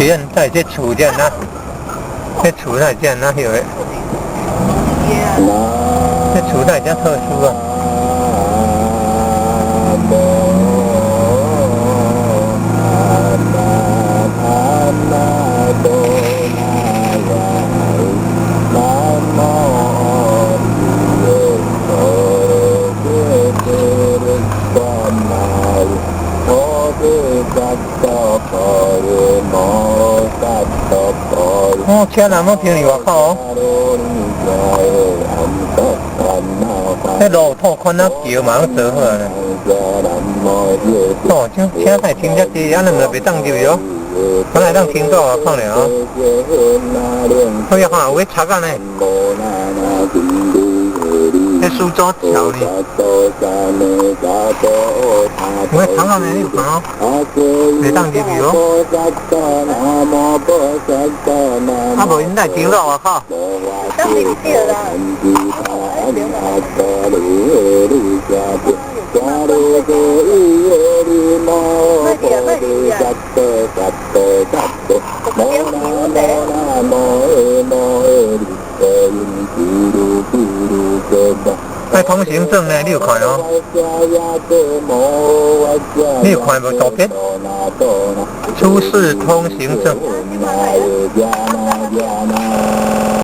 這在這厝這哪？這厝哪這哪曉的？這厝哪這特殊啊？哦，車人攏停佇外口哦。這路拓寬啊，橋嘛攏做好啊。哦，這車會停遮濟，按呢毋就袂當入去哦。本來當停到外口爾哦。哎呀，看有咧賊仔呢。這蘇州橋呢？有咧賊仔呢，你有看哦？袂當入去哦。啊，無𪜶來停到外口。當入去啦。愛通行證呢，你有看哦？你有看無圖片？出示通行證。